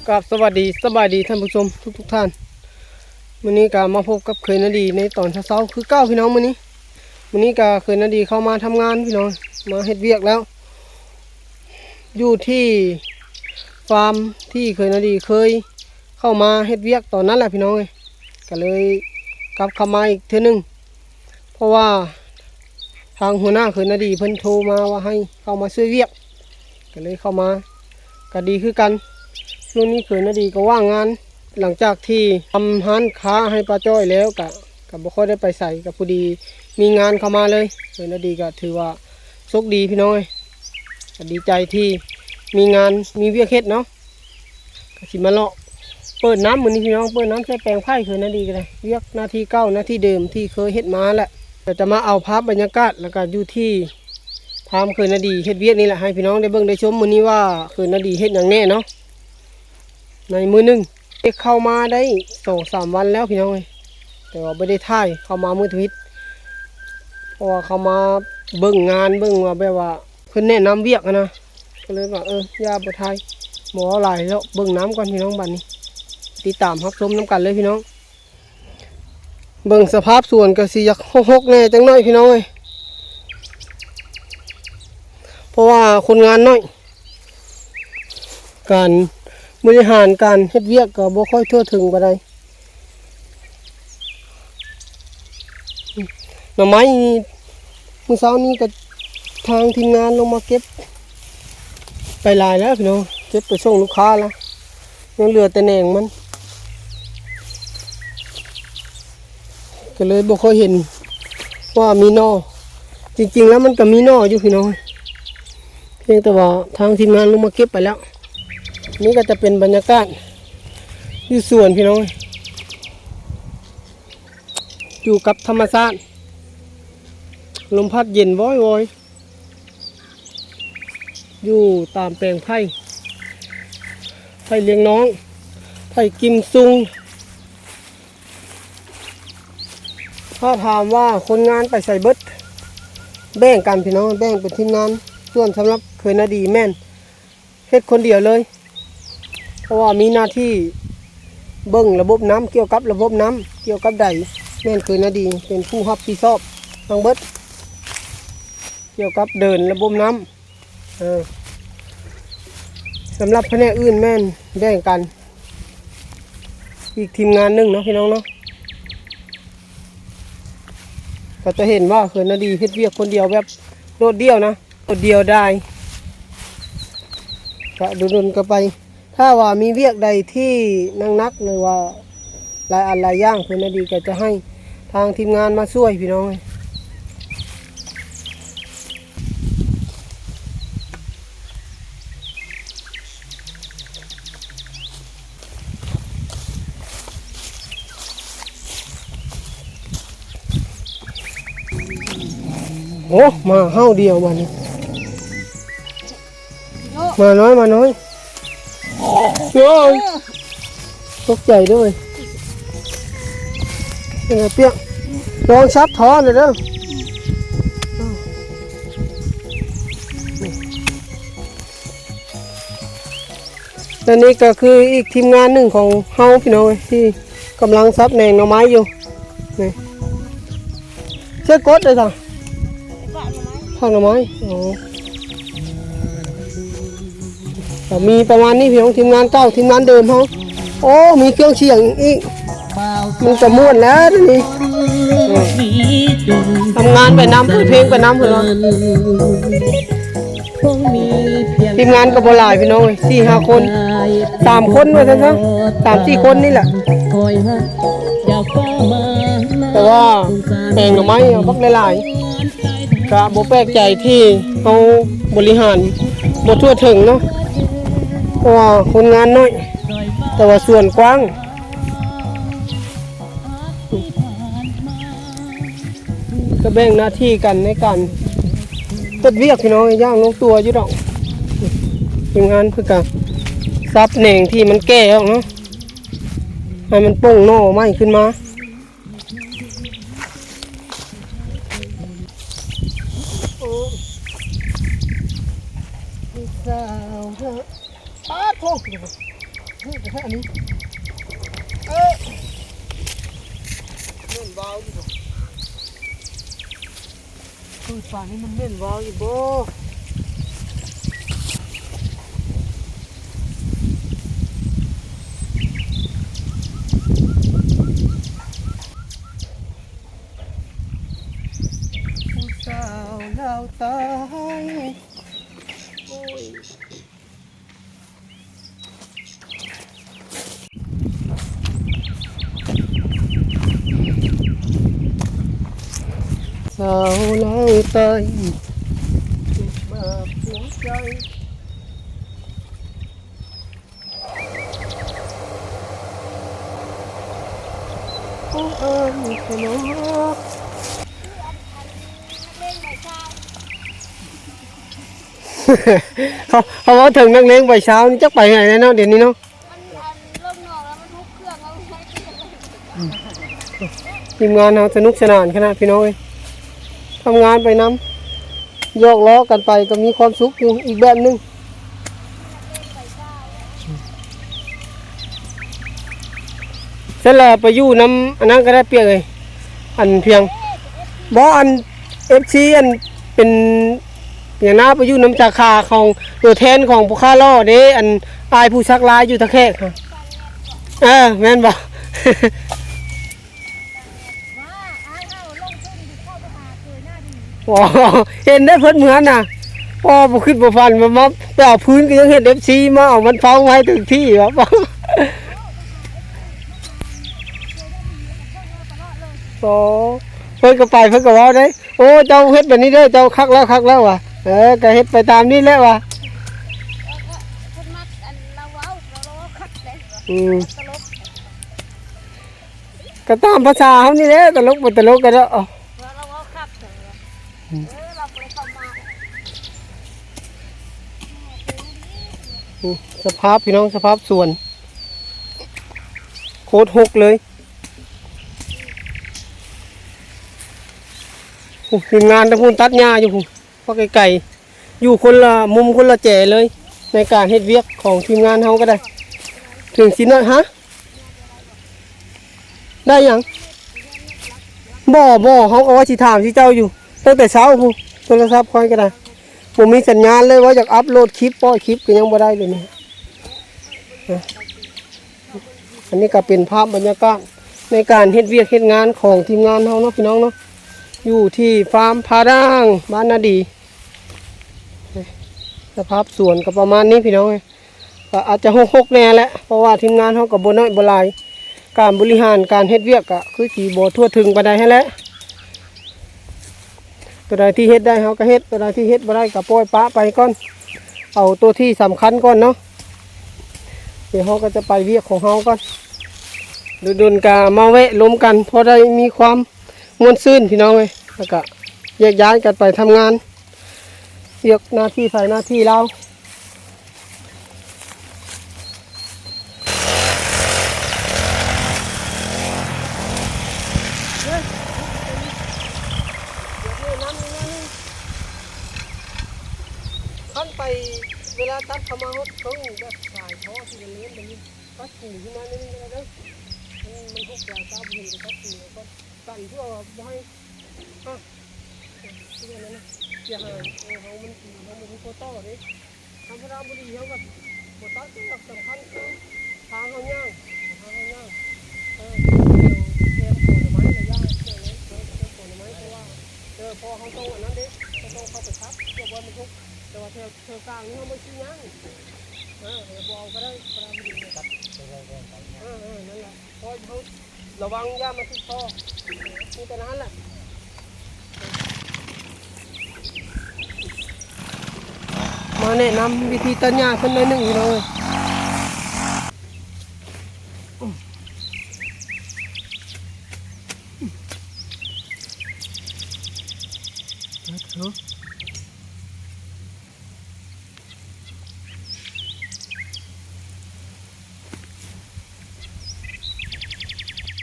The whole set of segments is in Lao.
ກາບສະຫວັດດີ ສະບາຍດີທ່ານຜູ້ຊົມທຸກໆທ່ານ. ມື້ນີ້ກະມາພົບກັບເຂີຍນາດີໃນຕອນເຊົ້າໆຄືເກົ່າພີ່ນ້ອງ. ມື້ນີ້ ມື້ນີ້ກະເຂີຍນາດີເຂົ້າມາທຳງານພີ່ນ້ອງ ມາເຮັດວຽກແລ້ວ ຢູ່ທີ່ຟາມທີ່ເຂີຍນາດີເຄີຍເຂົ້າມາເຮັດວຽກຕອນນັ້ນແຫຼະພີ່ນ້ອງເອີຍ. ກະເລີຍກັບເຂົ້າມາອີກເທື່ອໜຶ່ງ ເພາະວ່າທາງຫົວໜ້າເຂີຍນາດີເພິ່ນໂທມາວ່າໃຫ້ເຂົ້າມາຊ່ວຍວຽກ ກະເລີຍເຂົ້າມາ ກະດີຄືກັນ. ຊ່ວງນີ້ເຂີຍນາດີກະວ່າງງານ ຫຼັງຈາກທີ່ທຳຮ້ານຄ້າໃຫ້ປ້າຈ້ອຍແລ້ວ ກະ ກະບໍ່ຄ່ອຍໄດ້ໄປໃສ ກະພໍດີມີງານເຂົ້າມາເລີຍ. ເຂີຍນາດີກະຖືວ່າໂຊກດີພີ່ນ້ອງເອີຍ ກະດີໃຈທີ່ມີງານ ມີວຽກເຮັດເນາະ. ກະຊິມາເລາະເປີດນ້ຳມື້ນີ້ພີ່ນ້ອງ ເປີດນ້ຳໃສ່ແປງໄຜ່ຄືນນະດີກະໄດ້ ວຽກໜ້າທີ່ເກົ່າ ໜ້າທີ່ເດີມທີ່ເຄີຍເຮັດມາແຫຼະ. ກະຈະມາເອົາພາບບັນຍາກາດ ແລ້ວກະຢູ່ທີ່ຟາມເຂີຍນາດີເຮັດວຽກນີ້ແຫຼະ ໃຫ້ພີ່ນ້ອງໄດ້ເບິ່ງໄດ້ຊົມມື້ນີ້ວ່າເຂີຍນາດີເຮັດຫຍັງແດ່ເນາະ ໃນມື້ໜຶ່ງ. ເຂົ້າມາໄດ້ສອງສາມວັນແລ້ວພີ່ນ້ອງເອີຍ ແຕ່ວ່າບໍ່ໄດ້ຖ່າຍ ເຂົ້າມາມື້ທຳອິດ ເພາະວ່າເຂົ້າມາເບິ່ງງານ ເບິ່ງວ່າແບບວ່າ ເພິ່ນແນະນຳວຽກຫັ້ນນະ ກະເລີຍວ່າ ເອີ ຢ່າ ບໍ່ຖ່າຍ ບໍ່ເວົ້າຫຼາຍ ເລາະເບິ່ງນ້ຳກ່ອນພີ່ນ້ອງ. ບາດນີ້ຕິດຕາມຮັບຊົມນຳກັນເລີຍພີ່ນ້ອງ. ເບິ່ງສະພາບສວນກະຊິຢາກຮົກໆແດ່ຈັກໜ້ອຍພີ່ນ້ອງເອີຍ ເພາະວ່າຄົນງານໜ້ອຍ ການບໍລິຫານການເຮັດວຽກກະບໍ່ຄ່ອຍທົ່ວເຖິງປານໃດ. ໜໍ່ໄມ້ນີ້ ມື້ເຊົ້ານີ້ກະທາງທີມງານລົງມາເກັບໄປຫຼາຍແລ້ວພີ່ນ້ອງ ເກັບໄປສົ່ງລູກຄ້າແລ້ວ ຍັງເຫຼືອແຕ່ແໜງມັນ ກະເລີຍບໍ່ຄ່ອຍເຫັນວ່າມີໜໍ່. ຈິງໆແລ້ວມັນກະມີໜໍ່ຢູ່ພີ່ນ້ອງ ພຽງແຕ່ວ່າທາງທີມງານລົງມາເກັບໄປແລ້ວ. ນີ້ກະຈະເປັນບັນຍາກາດຢູ່ສວນພີ່ນ້ອງ ຢູ່ກັບທຳມະຊາດ ລົມພັດເຢັນວອຍໆ ຢູ່ຕາມແປງໄຜ່ ໄຜ່ລຽງນ້ອງ ໄຜ່ກິມຊຸງ. ຖ້າຖາມວ່າຄົນງານໄປໃສເບິດ ແບ່ງກັນພີ່ນ້ອງ ແບ່ງເປັນທີມງານ. ສ່ວນສຳລັບເຂີຍນາດີແມ່ນເຮັດຄົນດຽວເລີຍ ເພາະວ່າມີໜ້າທີ່ເບິ່ງລະບົບນ້ຳ ກ່ຽວກັບລະບົບນ້ຳ ກ່ຽວກັບໃດ ແມ່ນເຂີຍນາດີເປັນຜູ້ຮັບຜິດຊອບທັງເບິດ ກ່ຽວກັບເດີນລະບົບນ້ຳ. ເອີ ສຳລັບພະແນກອື່ນແມ່ນແບ່ງກັນອີກທີມງານໜຶ່ງເນາະພີ່ນ້ອງເນາະ. ກະຈະເຫັນວ່າເຂີຍນາດີເຮັດວຽກຄົນດຽວແບບໂດດດ່ຽວນະ ໂດດດ່ຽວດາຍ ກະດົນໆກະໄປ. ຖ້າວ່າມີວຽກໃດທີ່ໜັກໆ ຫຼືວ່າຫຼາຍອັນຫຼາຍຢ່າງ ເພິ່ນນະດີກະຈະໃຫ້ທາງທີມງານມາຊ່ວຍພີ່ນ້ອງ. ໂອ້ ໝາເຫົ່າດຽວບາດນີ້. ໝານ້ອຍ ໝານ້ອຍ ໂອ້ຍ ຕົກໃຈເດີ້ເວີຍ. ເປັນຫຍັງປຽກ ລອງຊັບທໍ່ໜ່ອຍເດີ້. ແລະນີ້ກະຄືອີກທີມງານໜຶ່ງຂອງເຮົາພີ່ນ້ອງເອີຍ ທີ່ກຳລັງສັບແໜງໜໍ່ໄມ້ຢູ່ນີ້. ເຊກົດເດ້ຊະ ຜັກໜໍ່ໄມ້. ອໍ ກະມີປະມານນີ້ພີ່ນ້ອງ ທີມງານເກົ່າ ທີມງານເດີມເຮົາ. ໂອ້ ມີເຄື່ອງສຽງອີກ ມັນກະມ່ວນແລ້ວດຽວນີ້ ເອີ ທຳງານໄປນຳ ເປີດເພງໄປນຳເພິ່ນວ່າ. ທີມງານກະບໍ່ຫຼາຍພີ່ນ້ອງເອີຍ ສີ່ຫ້າຄົນ ສາມຄົນວ່າຊັ້ນຊະ ສາມສີ່ຄົນນີ້ແຫຼະ. ແຕ່ວ່າແປງໜໍ່ໄມ້ບັກຫຼາຍໆ ກະບໍ່ແປກໃຈທີ່ເຮົາບໍລິຫານບໍ່ທົ່ວເຖິງເນາະ ເພາະວ່າຄົນງານໜ້ອຍ ແຕ່ວ່າສວນກວ້າງ. ກະແບ່ງໜ້າທີ່ກັນໃນການເຮັດວຽກພີ່ນ້ອງ ຢ່າງລົງຕົວຢູ່ດອກ. ທີມງານເພິ່ນກະສັບແໜງທີ່ມັນແກ່ອອກເນາະ ໃຫ້ມັນປົ່ງໜໍ່ໃໝ່ຂຶ້ນມາ. ໂອ້ ສາວເນາະ ປາດໂທ້. ເຮັດແທ້ອັນນີ້ ເອີ ແມ່ນວາວຢູ່ບໍ່? ເອີ ປ່ານີ້ມັນແມ່ນວາວຢູ່ບໍ່? ຜູ້ສາວລາວໃຕ້ ໂອ້ຍ ສາວລາວໃຕ້ ເຈັບບາບຫົວໃຈ ຂອງອ້າຍແທ້ເນາະ. ເຂົາ ເຂົາເວົ້າເຖິງນັກເລງໃບຊາວນີ້ ຈັກໄປໃສແລ້ວເນາະ ດຽວນີ້ເນາະ. ມັນອັນລົງໜອງແລ້ວມັນຮຸບເຄື່ອງເອົາໃຊ້ ອືມ ທີມງານເຮົາສະໜຸກສະໜານຂະໜາດ ພີ່ນ້ອງເອີຍ ທຳງານໄປນຳ ຫຍອກລໍ້ກັນໄປກໍມີຄວາມສຸກຢູ່ອີກແບບໜຶ່ງ. ຊັ້ນລະໄປຢູ່ນຳອັນນັ້ນກໍໄດ້ ປຽກເອີຍ ອັນພຽງ ບໍ່ ອັນ ເອັຟຊີ ອັນເປັນຫຍັງນະ ໄປຢູ່ນຳສາຂາຂອງຕົວແທນຂອງພໍ່ຄ້າລໍ້ເດ້ ອັນອ້າຍຜູ້ສັກລາຍຢູ່ທ່າແຂກຫັ້ນ. ເອີ ແມ່ນບໍ່? ອໍ ເຫັນໄດ້ເພິ່ນເມືອນນະ. ອໍ ບໍ່ຄິດບໍ່ຝັນວ່າມາໄປເອົາພື້ນ ກໍຍັງເຫັນເອັຟຊີມາເອົາມັນເຝົ້າໄວ້ເຖິງທີ່ວ່າ. ອໍ ເພິ່ນກໍໄປ ເພິ່ນກໍເວົ້າໄດ້ ໂອ້ ເຈົ້າເຮັດແບບນີ້ເດີ ເຈົ້າຄັກແລ້ວ ຄັກແລ້ວວ່າ. ເອີ ກໍເຮັດໄປຕາມນີ້ແຫຼະວ່າ. ເອີ ເພິ່ນມັກອັນລາວເວົ້າ ລາວເວົ້າຄັກເດ້. ອືມ ຕະຫຼົກ ກໍຕາມພາສາເຮົານີ້ແຫຼະ ຕະຫຼົກບໍ່ຕະຫຼົກກໍເນາະ. ເອີ ລາວເວົ້າຄັກເດີ. ອືມ ເອີ ລາວບໍ່ໄດ້ເຂົ້າມາ. ອືມ ສະພາບ ພີ່ນ້ອງ ສະພາບສວນ ໂຄດຮົກເລີຍ. ໂອ້ ທີມງານທາງພຸ້ນຕັດຫຍ້າຢູ່ພຸ້ນ ພາກໄກໆ ຢູ່ຄົນລະມຸມຄົນລະແຈເລີຍ ໃນການເຮັດວຽກຂອງທີມງານເຮົາກໍໄດ້. ເຖິງຊິນ້ອຍ ຮະ? ໄດ້ຫຍັງ? ບໍ່ ບໍ່ ເຮົາກໍວ່າຊິຖາມຊິເຈົ້າຢູ່ ຕັ້ງແຕ່ເຊົ້າພຸ້ນ ໂທລະສັບຂ້ອຍກໍໄດ້ ບໍ່ມີສັນຍານເລີຍ ວ່າຢາກອັບໂຫຼດຄລິບ ປ່ອຍຄລິບກໍຍັງບໍ່ໄດ້ເລີຍນີ້. ອັນນີ້ກໍເປັນພາບບັນຍາກາດໃນການເຮັດວຽກເຮັດງານຂອງທີມງານເຮົາເນາະ ພີ່ນ້ອງເນາະ ຢູ່ທີ່ຟາມຜາດ່າງ ບ້ານນາດີ. ສະພາບສວນກໍປະມານນີ້ ພີ່ນ້ອງເອີຍ ກໍອາດຈະຮົກໆແດ່ແຫຼະ ເພາະວ່າທີມງານເຮົາກໍບໍ່ນ້ອຍບໍ່ຫຼາຍ ການບໍລິຫານການເຮັດວຽກກໍຄືຊິບໍ່ທົ່ວເຖິງປານໃດຫັ້ນແຫຼະ. ຕົວໃດທີ່ເຮັດໄດ້ເຮົາກໍເຮັດ ຕົວໃດທີ່ເຮັດບໍ່ໄດ້ກໍປ່ອຍປະໄປກ່ອນ ເອົາຕົວທີ່ສຳຄັນກ່ອນເນາະ. ດຽວເຮົາກໍຈະໄປວຽກຂອງເຮົາກ່ອນ ດົນໆກໍມາແວະລົມກັນ ພໍໄດ້ມີຄວາມມ່ວນຊື່ນ ພີ່ນ້ອງເອີຍ ແລ້ວກໍແຍກຍ້າຍກັນໄປທຳງານ ວຽກໜ້າທີ່ໃຜໜ້າທີ່ລາວ. ຄັນໄປເວລາຕັດເຂົ້າມາຮອດເທິງແບບສາຍທໍ່ທີ່ເລື່ອນໄປນີ້ ຕັດກິ່ງຂຶ້ນມາໜ້ອຍໜຶ່ງກໍໄດ້ເດີ ມັນ ມັນຫົກຫຼາຍ ຕາບໍ່ເຫັນ ກໍຕັດກິ່ງອອກກ່ອນ ກັນເພື່ອວ່າບໍ່ໃຫ້ ອ່ະ ຄືວ່ານັ້ນນະ ເສຍຫາຍ. ເອີ ເຮົາມັນ ເຮົາບໍ່ມີຄົວຕໍ່ເດ້ ທຳມະດາບໍ່ດີເຮົາກໍບໍ່ຕັດດອກ ສຳຄັນຄືທາງເຮົາຍ່າງ ທາງເຮົາຍ່າງ ເອີ ແຄມຂົວໜໍ່ໄມ້ລະຢ່າງ ແຄມຂົວໜໍ່ໄມ້ ເພາະວ່າ ເອີ ເພາະເຮົາຕ້ອງອັນນັ້ນເດ້ ເຮົາຕ້ອງເຂົ້າໄປຕັດ ເພື່ອວ່າມັນທຸກ ແຕ່ວ່າແຖວ ແຖວກາງນີ້ເຮົາບໍ່ຊື້ຫຍັງ ເອີ ເຮົາບໍ່ເອົາກໍໄດ້ ທຳມະດາບໍ່ດີ ຕັດໄປເລື້ອຍໆໄປ ເອີ ເອີ ນັ້ນແຫຼະ ເພາະເຮົາ ລະວັງຢ່າມາຖືກຄໍ້ ມີແຕ່ນັ້ນແຫຼະ ມາແນະນຳວິທີຕັດຫຍ້າເພິ່ນໜ້ອຍໜຶ່ງ ພີ່ນ້ອງເອີຍ.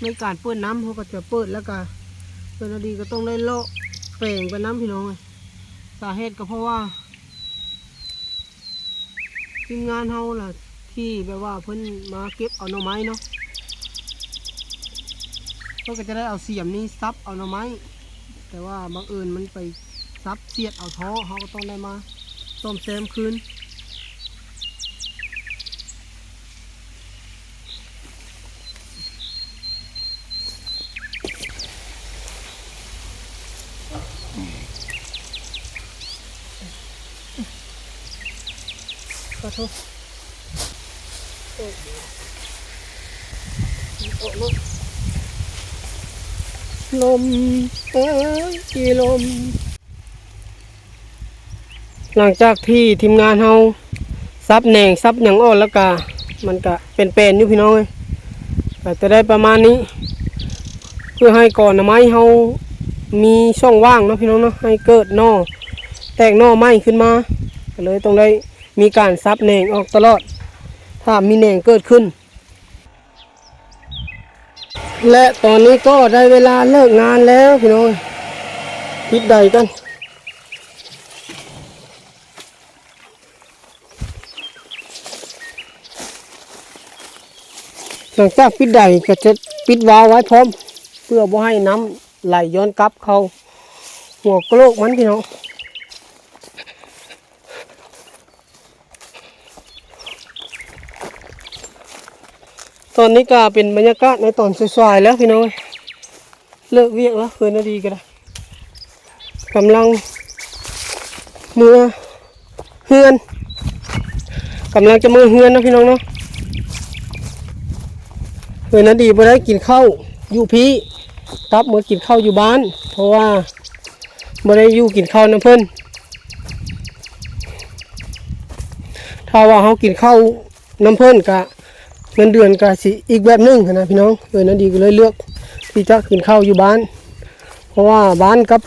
ໃນການເປີດນ້ຳ ເຮົາກໍຈະເປີດ ແລ້ວກະເຈົ້າໜ້າທີ່ກໍຕ້ອງໄດ້ເລາະແປງໄປນຳ ພີ່ນ້ອງເອີຍ. ສາເຫດກໍເພາະວ່າທີມງານເຮົາລະ ທີ່ແບບວ່າເພິ່ນມາເກັບເອົາໜໍ່ໄມ້ເນາະ ເພິ່ນກໍຈະໄດ້ເອົາສຽມນີ້ສັບເອົາໜໍ່ໄມ້ ແຕ່ວ່າບັງເອີນມັນໄປສັບສຽດເອົາທໍ່ ເຮົາກໍຕ້ອງໄດ້ມາສ້ອມແຊມຄືນ. ຂໍໂທດ ລົມເອີຍລົມ. ຫຼັງຈາກທີ່ທີມງານເຮົາສັບແໜງສັບຫຍັງອອກແລ້ວກະ ມັນກະເປັນແປນຢູ່ພີ່ນ້ອງເອີຍ ກະຈະໄດ້ປະມານນີ້ ເພື່ອໃຫ້ກອໜໍ່ໄມ້ເຮົາມີຊ່ອງວ່າງເນາະພີ່ນ້ອງເນາະ ໃຫ້ເກີດໜໍ່ ແຕກໜໍ່ໃໝ່ຂຶ້ນມາ ກະເລີຍຕ້ອງໄດ້ມີການສັບແໜງອອກຕະຫຼອດ ຖ້າມີແໜງເກີດຂຶ້ນ. ແລະຕອນນີ້ກໍໄດ້ເວລາເລີກງານແລ້ວພີ່ນ້ອງ ປິດໄດກ່ອນ. ຫຼັງຈາກປິດໄດກໍຈະປິດວາວໄວ້ພ້ອມ ເພື່ອບໍ່ໃຫ້ນ້ຳໄຫຼຍ້ອນກັບເຂົ້າຫົວກະໂຫຼກມັນພີ່ນ້ອງ. ຕອນນີ້ກະເປັນບັນຍາກາດໃນຕອນສາຍໆແລ້ວພີ່ນ້ອງ ເລີກວຽກແລ້ວ ເຮືອນນາດີກໍໄດ້ ກຳລັງເມືອເຮືອນ ກຳລັງຈະເມືອເຮືອນເນາະພີ່ນ້ອງເນາະ. ເຮືອນນາດີບໍ່ໄດ້ກິນເຂົ້າຢູ່ພີ້ ກັບເມືອກິນເຂົ້າຢູ່ບ້ານ ເພາະວ່າບໍ່ໄດ້ຢູ່ກິນເຂົ້ານຳເພິ່ນ. ຖ້າວ່າເຮົາກິນເຂົ້ານຳເພິ່ນກະ ເງິນເດືອນກະຊິອີກແບບໜຶ່ງຫັ້ນນະພີ່ນ້ອງ. ເອີ ນາດີກໍເລີຍເລືອກທີ່ຈະກິນເຂົ້າຢູ່ບ້ານ ເພາະວ່າບ້ານກັບ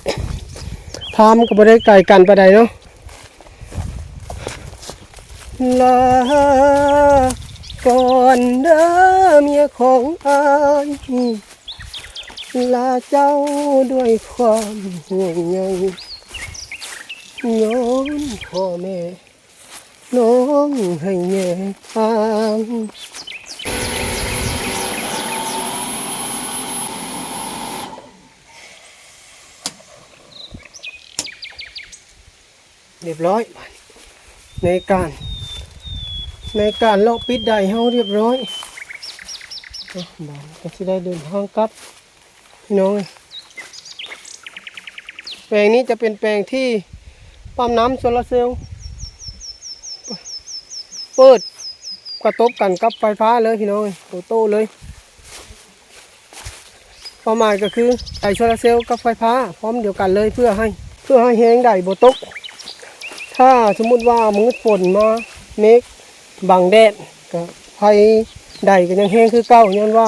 ຟາມກໍບໍ່ໄດ້ໄກກັນປານໃດເນາະ. ລາກ່ອນເດີເມຍຂອງອ້າຍ ລາເຈົ້າດ້ວຍຄວາມຫ່ວງໃຍ ຍ້ອນພໍ່ແມ່ ນ້ອງໃຫ້ແຍກທາງ. ຮຽບຮ້ອຍ ບາດນີ້ ໃນການ ໃນການເລາະປິດໄດເຮົາຮຽບຮ້ອຍ. ເນາະ ບາດນີ້ກໍຊິໄດ້ເດີນທາງກັບ ພີ່ນ້ອງເອີຍ ແປງນີ້ຈະເປັນແປງທີ່ປ້ຳນ້ຳໂຊລາເຊວ ເປີດກະທົບກັນກັບໄຟຟ້າເລີຍພີ່ນ້ອງເອີຍ ໂຕໂຕ້ເລີຍ. ຄວາມໝາຍກໍຄືໃຊ້ໂຊລາເຊວກັບໄຟຟ້າພ້ອມດຽວກັນເລີຍ ເພື່ອໃຫ້ ເພື່ອໃຫ້ແຮງໃດບໍ່ຕົກ. ຖ້າສົມມຸດວ່າມືດຝົນມາ ເມກ ບັງແດດ ກະໄຟໃດກໍຍັງແຮງຄືເກົ່າ ຍ້ອນວ່າ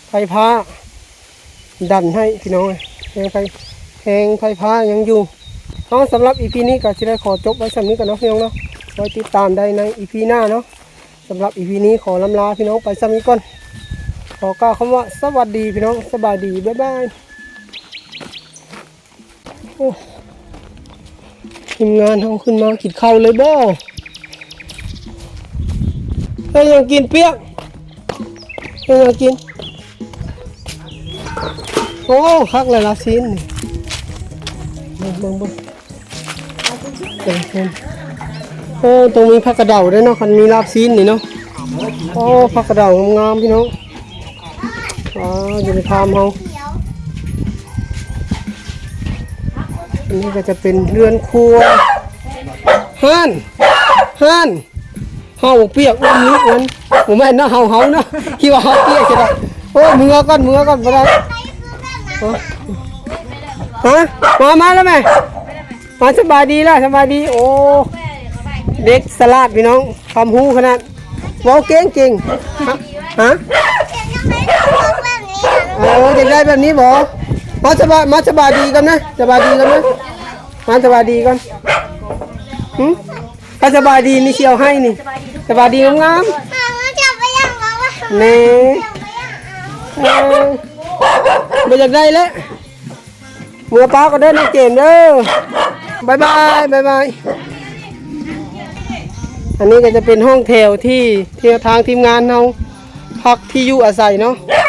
ໄຟຟ້າດັນໃຫ້ພີ່ນ້ອງເອີຍ ແຮງໄຟ ແຮງໄຟຟ້າຍັງຢູ່ເນາະ. ສຳລັບອີພີນີ້ກໍຊິໄດ້ຂໍຈົບໄວ້ສ່ຳນີ້ກ່ອນເນາະພີ່ນ້ອງເນາະ ໄວ້ຕິດຕາມໄດ້ໃນອີພີໜ້າເນາະ. ສຳລັບອີພີນີ້ຂໍລ່ຳລາພີ່ນ້ອງໄປສ່ຳນີ້ກ່ອນ ຂໍກ່າວຄຳວ່າສະຫວັດດີພີ່ນ້ອງ ສະບາຍດີ ບາຍບາຍ. ໂອ້ ທີມງານເຮົາຂຶ້ນມາກິນເຂົ້າເລີຍບໍ່? ເຮັດຫຍັງກິນປຽກ? ເຮັດຫຍັງກິນ? ໂອ້ ຄັກຫຼາຍລາບຊີ້ນນີ້ ເບິ່ງ ເບິ່ງ ເບິ່ງ. ໂອ້ ຕ້ອງມີຜັກກະເດົາເດ້ເນາະ ຄັນມີລາບຊີ້ນນີ້ເນາະ. ໂອ້ ຜັກກະເດົາງາມໆ ພີ່ນ້ອງ. ອ່າ ຢູ່ໃນຟາມເຮົາ ອັນນີ້ກໍຈະເປັນເຮືອນຄົວ ຮ້ານ ຮ້ານ ເຮົາປຽກ ອຸ້ມລູກມັນ ບໍ່ແມ່ນເນາະ ເຮົາ ເຮົາເນາະ ຄິດວ່າເຮົາປຽກຊິດອກ. ໂອ້ຍ ເມືອກ່ອນ ເມືອກ່ອນ ບໍ່ໄດ້. ຮະ ມາ ມາແລ້ວແມ່ ມາ ສະບາຍດີລະ ສະບາຍດີ. ໂອ້ ເດັກສະຫຼາດພີ່ນ້ອງ ຄວາມຮູ້ຂະໜາດ ເວົ້າເກັ່ງໆ. ຮະ ຮະ ໂອ້ ຢາກໄດ້ແບບນີ້ບໍ? ມາສະບາຍ ມາສະບາຍດີກ່ອນນະ ສະບາຍດີກ່ອນນະ ມາສະບາຍດີກ່ອນ. ຫຶ ຖ້າສະບາຍດີນີ້ຊິເອົາໃຫ້ນີ້ ສະບາຍດີງາມໆ. ແນ່ ເອີ ບໍ່ຢາກໄດ້ແລ້ວ. ເມືອປ້າກໍເດີ ນ້ອງເຈມເດີ ບາຍບາຍ ບາຍບາຍ. ອັນນີ້ກໍຈະເປັນຫ້ອງແຖວທີ່ ທີ່ທາງທີມງານເຮົາພັກທີ່ຢູ່ອາໄສເນາະ.